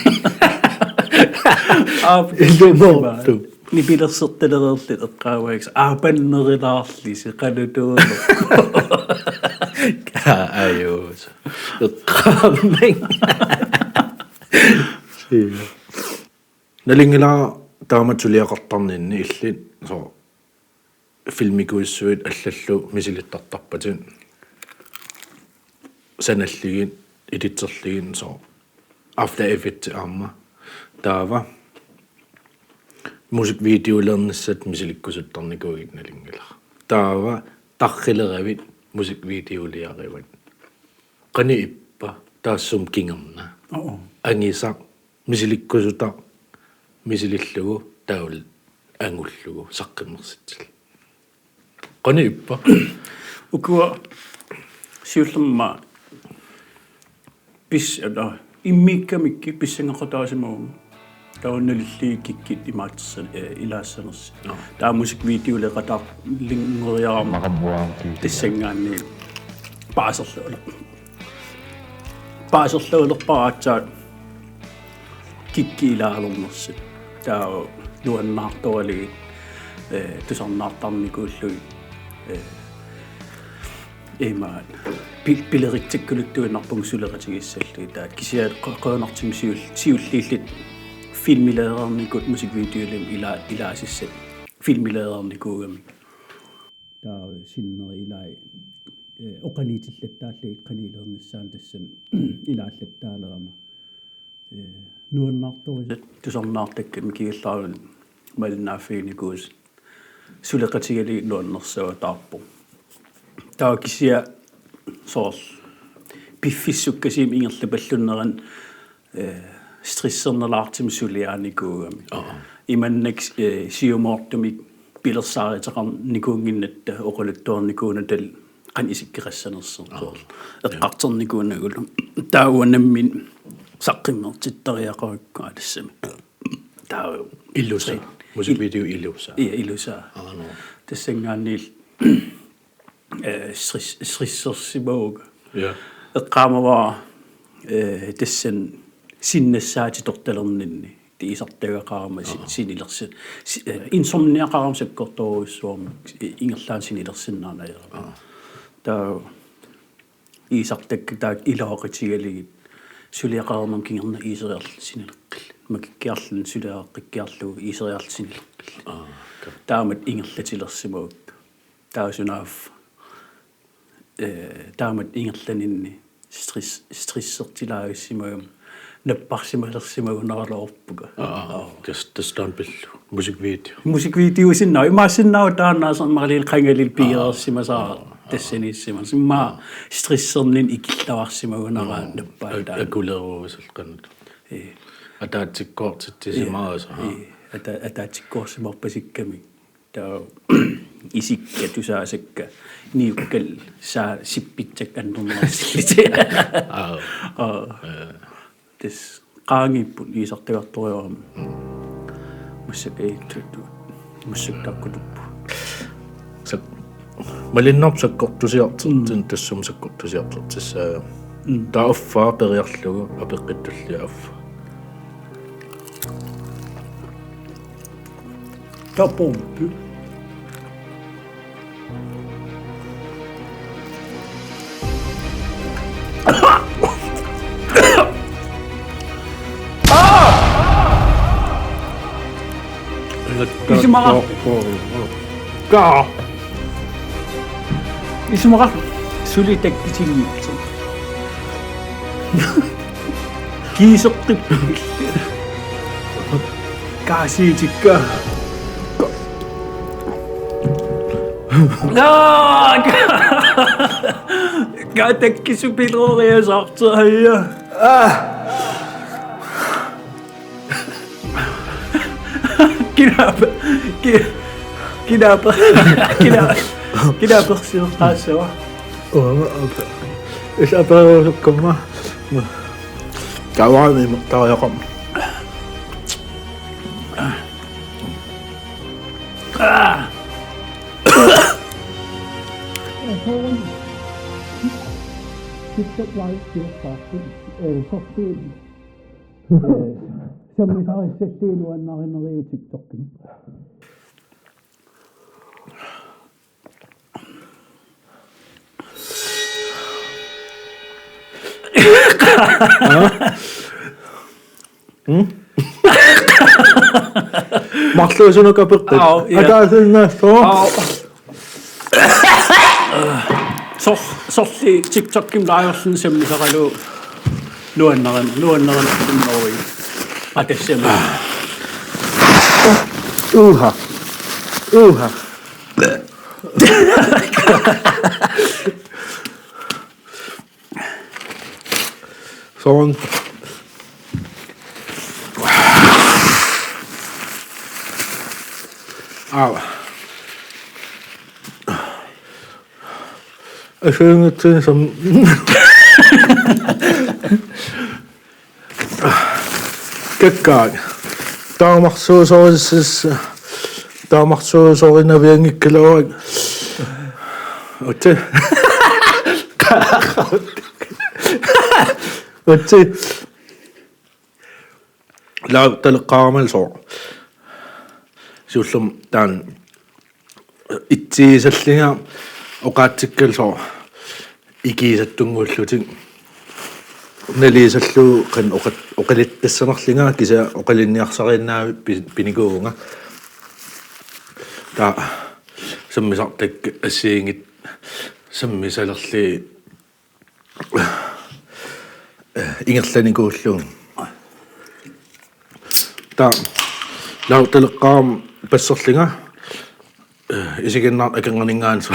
Aap, ilumortu. Nipilersortalereerlutit eqqaamavik aapannerulaarlusi qanutuunerpoq. Aa, ajuus. Eqqaamavik. Sii. Nalunngilara taamatut suliaqartarninni illit, soo, filmikujussuit allallu misilittartarpatit. Sanallugit, ilitserlugit, soo, After Effects aamma. Taava musikvideolernissat misilikkusuttarnikuugit nalunngilara. Taava tarrileravit musikvideoliarivat. Qanoq ippa taassuma kingorna? Oo. Angisaq, misilikkusutaq, misilillugu, taavalu angullugu, saqqummersitsillugu. Qanoq ippa? Ukua siullermik pis-, ila, immikkamikkit pissanngaqataasimaguma. Taava nalullugu kikkut imaattorsan-, eh, ilaassanersut. Joo. Taava musikvideoleqataarlunngoriarama. Maqamuaam kikkut. Tassanngaanniit paaserlugu. Paaserlulerpara aatsaat kikkut ilaalernersut. Taava nuannaartoralugit, eh, tusarnaartarnikuullugit, eh, imaat pi-, pileritsakkuluttuinnarpugut suleqatigissallugit. Taava kisianni qu-, qujanartumik siul-, siulliullutik filmileriarnikut musikvideolimmik ila-, ilaasussat filmileriarnikuugamik. Taava sinneri ilai, eh, oqaluutillattaallugit qanoq iliornissaanut tassani ilaallattaalerama. Eh, nuannaartorisat tusarnaartakkat mikigallaarlutik malinnaaffiginikuusut suleqatigalugit nuannersuaq taarpoq. Taava kisianni soorlu piffissaq sukkasuumik ingerlapallunnerani, eh, stressernalaartumik suliarinikuugami. Aa. Imannak, eh, siumoortumik pilersaaruteqarnikuunnginnatta oqaluttuarnikuunattalu qanoq isikkoqassanersoq. Aa. Soorlu eqqartornikuunagulu. Taava nammineq saqqummersittariaqarukku tassami. Taava ilusaa. Musikvideo ilusaa. Ja, ilusaa. Aa, nå. Tassanngaanniillu, eh, stress-, stressersimavugut. Ja. Eqqaamavara, eh, tassani sinnassaatitortalerninni. Iisartagaqarama si-, aa, sinilersi-, si-, eh, insomniaqarama sakkortoorujussuarmik, i-, ingerlaannaq sinilersinnaanera. Aa. Taava iisartakkat taakku ilaqutigalugit suliaqarnermut kingorna iiseriarlutit sinileqqillutit. Makikkiarluni suliareqqikkiarlugu iiseriarlutit sinileqqillutit. Aa, ka-. Taamatut ingerlatilersimagukku. Taava sunaaffa, eh, taamatut ingerlaninni stress-, stressertilaavissimaguma napparsimalersimagunaraluarpunga. Aa, aa. Aa. Tassa, tassa taanna pillugu. Musikvideo. Musikvideo sinna. Imaassinnaavoq taanna aasaq marlin qangalil pigereersimasaara. Aa. Tassaniissimasoq. Immaqa stresserninni ikillaarsimagunara. Aa. Nappaat taanna. Ak-, akuleruusalqanut. Ee. Ataatsikkoortitsisimaarisa. Ee. Ata-, ataatsikkoorsimaarpasikkami. Taava isikka tusaasakka niukkallu saa sippitsakka annernersillutik. Aa. Aa. Ee. Tassa qaangiupput iisartagartorujuarami. Mm. Massakkut ei tuttu. Massakkut takkutuppoq. Sak-, malunnarpoq sakkortusiartortin-, mm, tassuma sakkortusiartortissaa. Mm. Taava affaa periarlugu apeqqut tullia affaa. Taava pompi. Isumaqartoq. Kaa. Isumaqartoq. Suli takkutinngipput. Kiiseqqippugut. Kaasiitikka. Aa! Ka-, katakkisupilooriasaartoq aja. Aa! Kinaapa, ki-, kinaapa, kina-, kinaapersineqaassava? Uanga apa. Is aperusukkamma. Tawaani tariaqam. Sammisarissallugit nuannarinerit TikTokimi. Hmm? Marluusunut apeqqut. Aap, ja. Ataasiinnaassooq. Aap. Sor-, sorli TikTokimi liverluni sammisaralugu nuannarin-, nuannarinartunneri. Atassami. Uha. Uha. Soorlu. Au. Assigiinngitsunik sam-, kakkaak. Taamarsuusoris-, taamarsuusorinavianngikkaluarakku. Uti. Uti. Live-taleqqaarama soorlu. Siullermik taanna itsigisallunga oqaatsikkalu soorlu ikiisattunnguullutik. Naligisallugu qanoq oqa-, oqaluttassanerlunga kisianni oqalunniarsariinnaavik pi-, pinikuuvunga. Taava sammisartakkat assigiinngitsut sammisalerlugit ingerlanikuullugu. Taava live-taleqqaarama passerlunga, eh, isiginnaartut akornanninngaanniit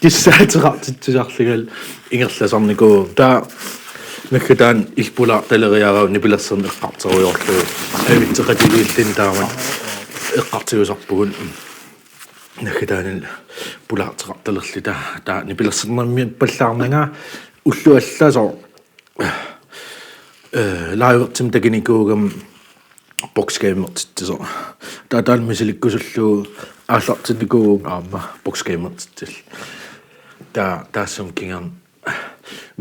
kissaateqartitsisarlungalu ingerlasarnikuuvugut. Taava naggataani illit pulaartaleriaraanni nipilersorneq eqqartorujoorlugu. Avitseqatigiilluni taamatut eqqartugassarpugut. Naggataani pulaarteqartalerluta, taava nipilersornermiippallaarnanga ullut allat soorlu, eh, live-ertumik takunikuugama boxgamertitsisoq. Taava taanna misilikkusullugu aallartinnikuuvunga aamma boxgamertitsilluta. Taava taassuma kingorna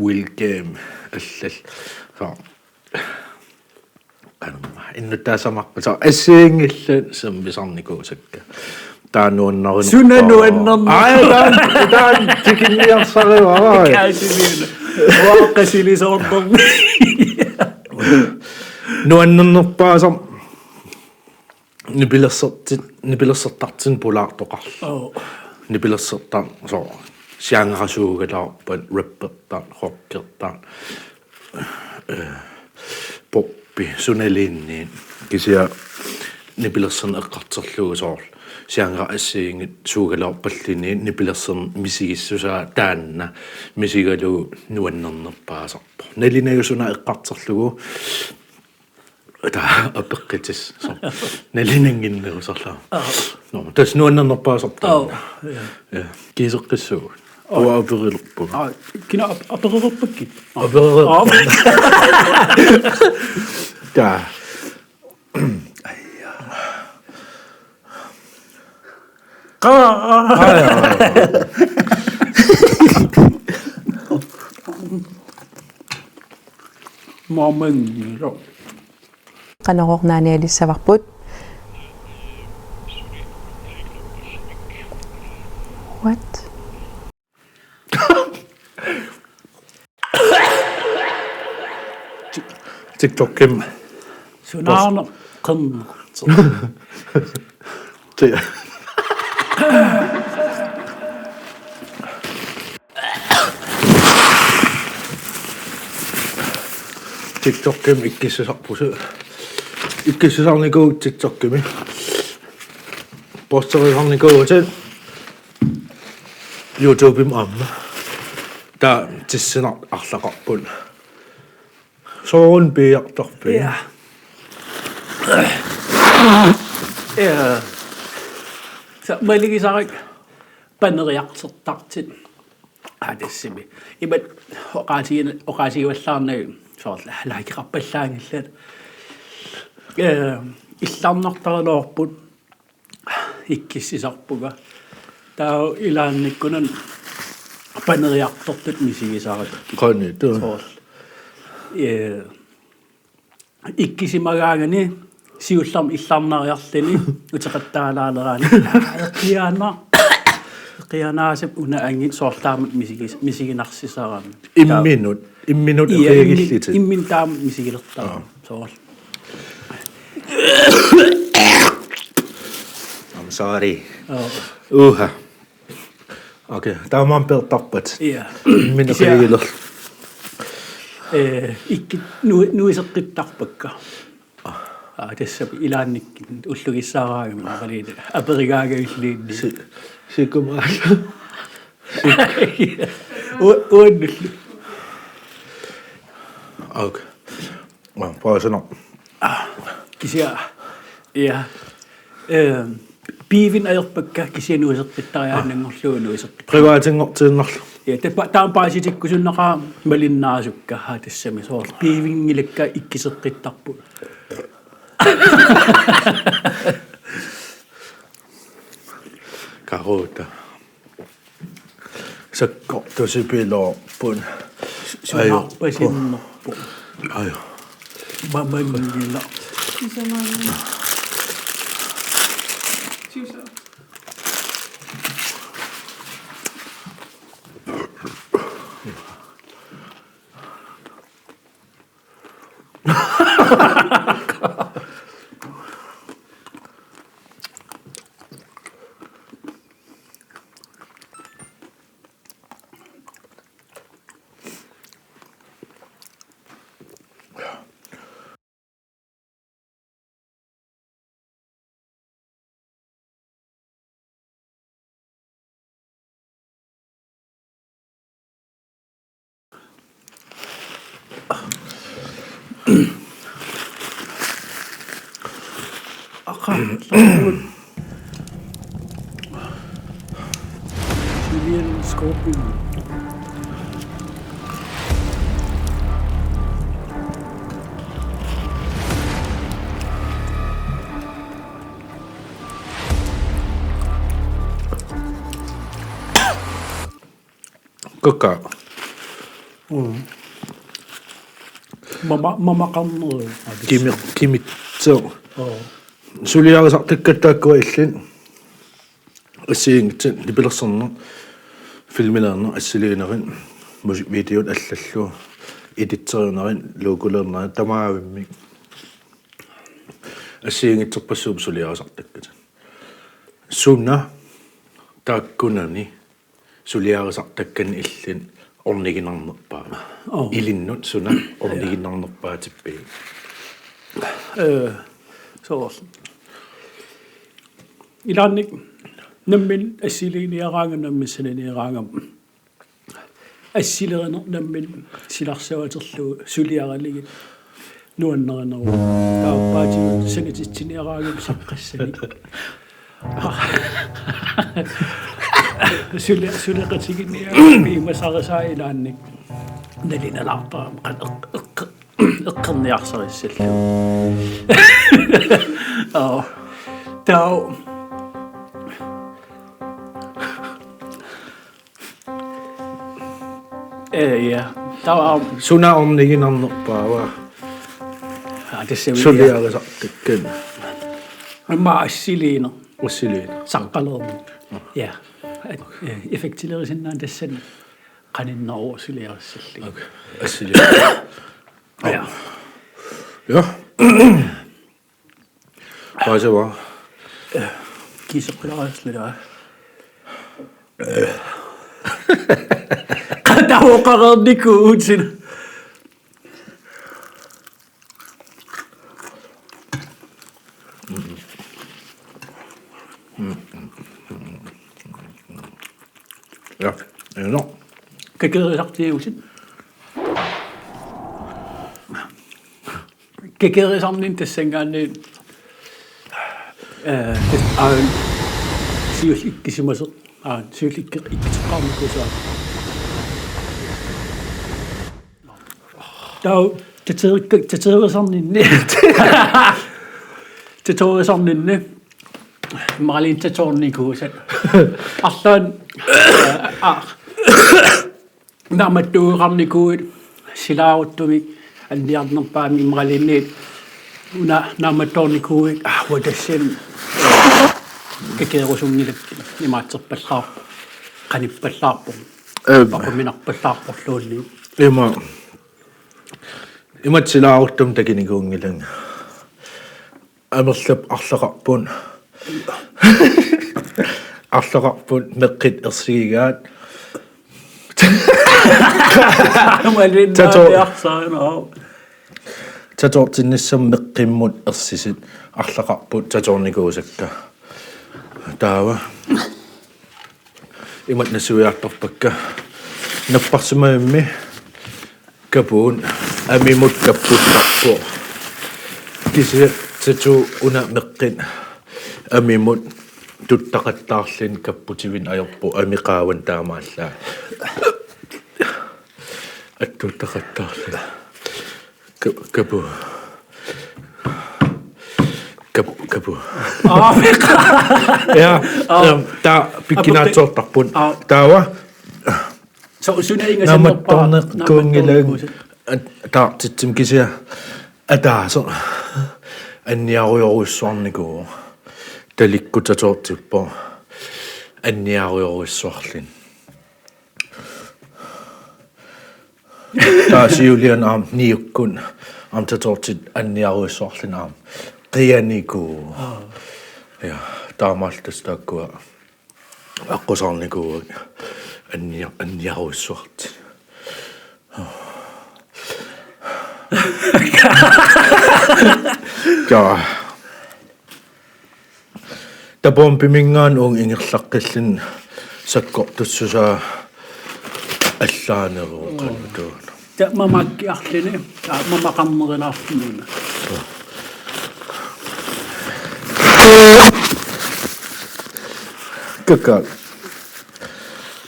Wheel Game allallu. Soorlu. Qanormaa, innuttaassavarput soorlu assigiinngillat sammisarnikuusakka. Taava nuannarinarpaa. Suna nuannernerpa? Ai, taanna, taanna tikinniarsarivara. Kaasiliina. Uanga qasilisoornermi. Nuannernerpaasarpoq nipilersorti-, nipilersortartut pulaartoqarlutik. Oo. Nipilersortartut soorlu genrersuugaluarpat, rappertartut, rockertartut, eh, poppi, sunaluunniit. Kisianni nipilersorneq eqqartorlugu soorlu genre assigiinngitsuugaluarpalluunniit nipilersorneq misigissusaa taanna misigalugu nuannernerpaasarpoq. Nalunaajusunik eqqartorlugu taava apeqqutissaq. Soorlu. Nalunannginnerusarlugu. Aa. Nå, tassa nuannernerpaasarpoq. Aa, ja. Ja. Kiiseqqissuugut. Aa. Uanga aperilerpunga. Aa, kina ap-, aperereerpakkit? Aperereerpunga. Aa. Taava. Aja. Aa. Aja. Maamanngilu. Qanorooq naanialissavarput. What? TikTokimi. Sunaana qernertoq. Ti-, TikTokimi ikkissisarpusi. Ikkissisarnikuuvugut TikTokimi. Posterisarnikuuvugut YouTubemi aamma. Taava tissinartut arlaqarput. Soorunami piiartarpit? Ja. Ja. Sa malugisarpakka paneriartortartut. Aa, tassami. Imatut oqaasigin-, oqaasigivallaarnagu soorlu likeqarpallaanngillat. Ee, illarnartaraluarput ikkissisarpunga. Taava ilaannikkut una paneriartortut misigisarakkit. Qanoq tuu? Soorlu. Ee, ikkisimagaangani siullermik illarnariarluni uteqattaalaalerani. Eqiana-, eqianaasap una angi soorlu taamatut misigis-, misiginarsisarami. Imminut, imminut. Ja, immin-, eqiagillutit. Imminut taamatut misigilertarami. Aa. Soorlu. I'm sorry. Oo. Uha. Okay, taamaammat peertarpat. Ja. Imminut. Kisianni eqiagilerlutit. Ee, ikkit nu-, nuiseqqittarpakka. Aa, tassami ilaannikkut ullugissaaraangama naqaliit aperigaangavillugit. Si-, sikumaallu. U-, uannullu. Okay. Aa, paasinaq. Aa, kisianni. Ja. Ehm, piivinnut ajorpakka kisianni nuiseqqittariaannanngorlugu nuiseqqit-. Privatinngortiinnarlugu. Ja, taava pa-, taama paasitikkusunnaqaaq malinnaasukka, aa, tassami soorlu piivinngilakka ikkiseqqittarput. Karuuta. Sakkortusipiloorput. Su-, sunaarpasinnerpoq. Ajo. Ajo. Mamanngilaq. Siusamaanngilaq. Siusaa. Aqa, Chilean scorpion. Kakkaak. Mm. Mama-, mamaqarneruvoq. Kimi-, kimitsoq. Oo. Suliarisartakkat taakkua illit. Assigiinngitsut nipilersorneq, filmiliorneq, assiliinerit, musikvideot allallu, editerinerit, logoliornerit, tamaavimmik. Assigiinngitsorpassuupput suliarisartakkat. Suna taakkunani suliarisartakkanni illit orniginarnerpaava? Oo. Ilinnut suna orniginarnerpaatippiuk? Ee, soorlu. Ilaanni nammineq assiliiniaraangama, nammineq sananiaraangama. Assilerineq nammineq silarsuaterlugu suliaralugit nuannarineruvoq. Taava aappaatigut sanatitsiniaraangama saqqassanik. Suli-, suleqatigiinniarami imasarisaa ilaanni. Nalinalaartarami qanoq eq-, eq-, eqqorniarsarissallugu. Aa. Taava. Ee, ja. Taava aamma. Suna orniginarnerpaava? Aa, tassami, ja. Suliarisartakkat. Aamma assiliineq. Assiliineq. Saqqaliineq. Ja. At-, ee, effektilerisinnaanngilaq tassani qaninneruvoq suliarissallugu. Okay. Assiliineq. Ja. Ja. Paasivara. Kiiseqqilaarissallugu. Qatavoqareernikuuvutit. Ja, no. Kakerisartiusit. Kakerisarninni tassanngaanniit, eh, tassa aana siulleq ikkisimasoq, aana siulleq ikki-, ikkiteqqaarnikuusaa. Taava tateerikka-, tateerisarninni. Tateerisarninni. Imaluunniit tatoornikuusat. Arlaannik, eh, ah, naammattuugarnikuuit silaaruttumik anniarnerpaamik imaluunniit una naammattoornikuuit, ah, uanga tassani kakeerusunngilakkit imaatserpallaarpoq, qanippallaarpoq. Ehm. Aquminarpallaarporluunniit. Ima. Imatut silaaruttumik takunikuunngilanga. Amerlap arlaqarput. Arlaqarput meqqit ersigigaat. Tato-, tato-, tatoortinnissamut meqqimmut ersisit arlaqarput tatoornikuusakka. Taava. Imatut nassuiartorpakka. Napparsimavimmi kapuut amimut kapputtarpoq. Kisianni tattoo una meqqit amimut tuttaqattaarluni kapputivinneq ajorpoq, ami qaavanut taamaallaat. Attuuttaqattaarluni. Ka-, kapu. Kapu, kapu. Aa. Ja, aa, ehm, taava pikkinaatsoortarput. Aa. Taava. So, suna ingasannerpara naammattoornikuunngilanga. Naammattoornikuusa. At-, taartitsim kisianni. Ataaseq. Anniarujorujussuarnikuuvoq. Talikkut tatoortippoq. Anniarujorujussuarluni. Taava siuliani aamma niukkut aamma tatoortitut anniarujussuarluni aamma qianikuuvoq. Aa. Ja, taamaalillutik taakkua aqqusaarnikuuakka annia-, anniarujussuartut. Ja. Tapoompimingaan uunga ingerlaqqilluni sakkortussusaa allaaneruvoq. Mm. Qanoq tuuna. Taava mamakkiarluni, taava mamaqarnerulaarluni. Kaka.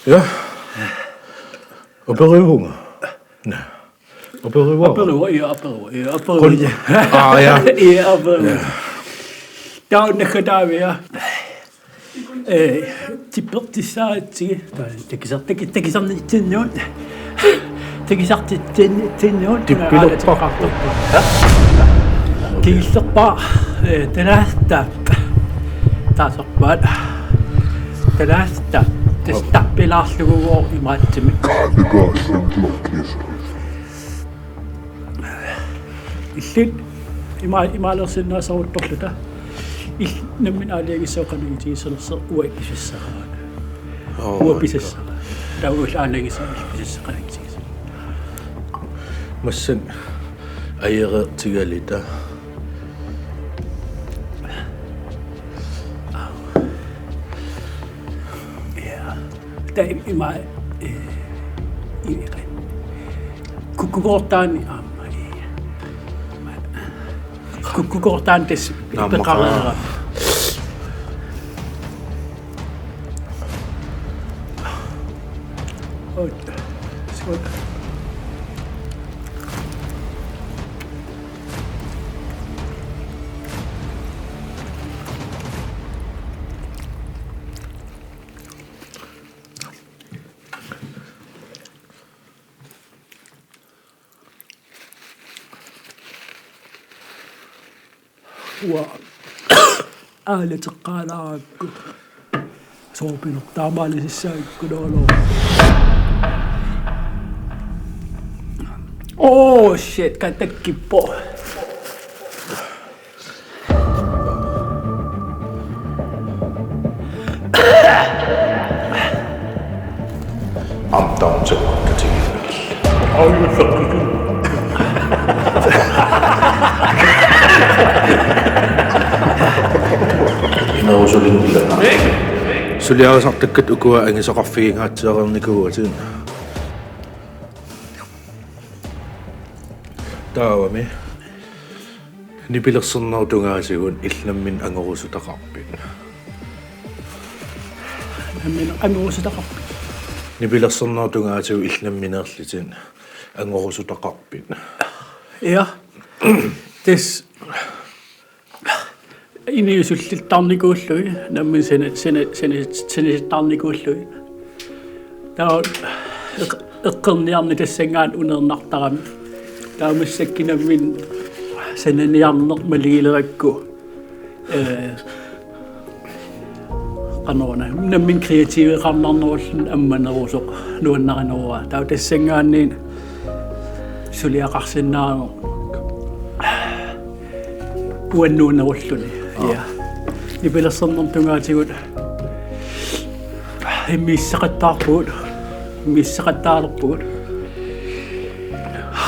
Ja. Aperivunga. Naa. Aperivara? Aperivara, ja, aperivara, ja, aperivara. Kun-, aa, ja. Ja, aperivara. Ja. Taava naggataavia. Eh, tippertissaaratsigit. Taava takisar-, taki-, takisarnitsinnuut. Takisartitsin-, tsinnuut. Tippilerpara. Kingullerpaaq, eh, tanaasta. Taasarpaat. Tanaasta. Tassa tappilaarlugu imaattumik. Illit ima-, imaaliorsinnaasaruttorluta. Illit nammineq aalajangissavat qanoq igitigisalersoq, uanga pisassaraara. Oo, uanga pisassaraara. Taava uagut aalajangissavat illit pisassat qanoq igitigisat. Massakkut ajereertigaluta. Ja. Taava ima, eh, i-, kukkukoortaani aamma, eh, kukkukoortaani tassa. Naamma. Peqareerama. Oj. Skål. Uanga aalateqqaalaarakku. Soorpinertaamaalisassaarakku, no, no. Oh, shit, qanoq takkuppoq. Aamma taama sakkortutigineqarluni. Aujulleqqikkut. Suliarisartakkat ukua angisaqarfigingaatsiareernikuuatit. Taavami nipilersornerup tungaatigut illit nammineq angorusutaqarpit? Nammineq angorusutaqarpit? Nipilersornerup tungaatigut illit nammineerlutit angorusutaqarpit? Ja. Tassa inuit sullittaarnikuullugit, nammineq sana-, sana-, sana-, sanasittaarnikuullugit. Taava eq-, eqqorniarneq tassanngaanniit unernartarami. Taava massakkut nammineq sananiarneq maligilerakku, ee, qanoruna, nammineq kreativeqarnarnerulluni ammanerusoq nuannarinerua. Taava tassanngaanniit suliaqarsinnaaneq uannuunerulluni. Aa. Ja. Nipilersornerup tungaatigut immiusseqattaarpugut. Immiusseqattaalerpugut.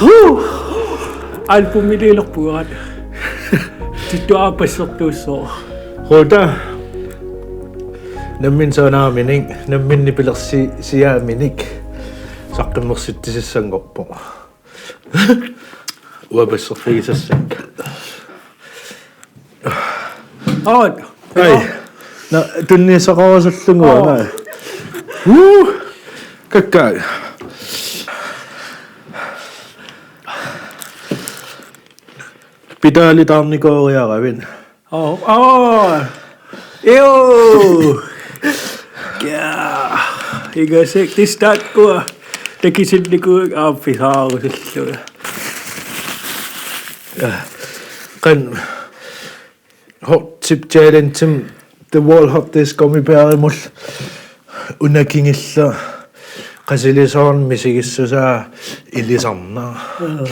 Huu! Albumiliilerpugut. Tittuaapassertuussooq. Ruta. Nammineq sanaaminik, nammineq nipilersiiaaminik saqqummersitsisassanngorpoq. Uanga passerfigisassakka. Aat. Ai. Na, tunniussaqarusullugu. Aa. Ana. Uu. Kakkaak. Pedalitaarnikooriaravit? Aa, aa. Joo. Ja. Igasik tissaakkua. Takisinnikuuakka, aa, pisaarusullugu. Ja. Qanoq Hot Chip Challenge-imi The World Hottest Gummy Bear-imut una kingulleq qasilisoorn misigissusaa ilisarnaq. Aa.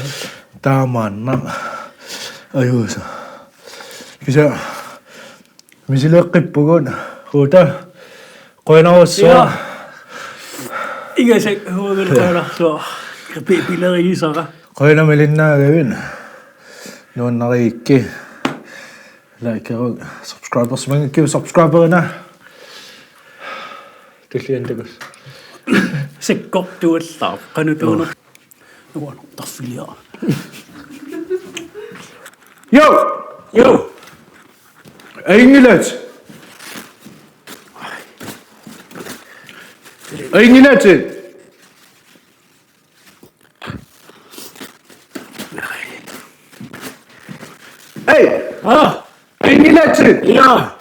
Taamaannaq. Ajuusa. Kisianni misileeqqippugut, Ruta. Qujanarsuaq. Ja. Igasik, uangalu qujanarsuaq. Pi-, pilerigisara. Qujanaq malinnaagavit. Nuannarigukku. Likeruk, subscribersimanngikkuit subscriberina. Tulliani takuss. Sakkortuullaarpoq, qanoq tuuneq. Nuannertarfiliara. Jo! Jo! Ajunngilaat. Ajunngilaat. Hej! Aa! Ajunngilaat. Ja.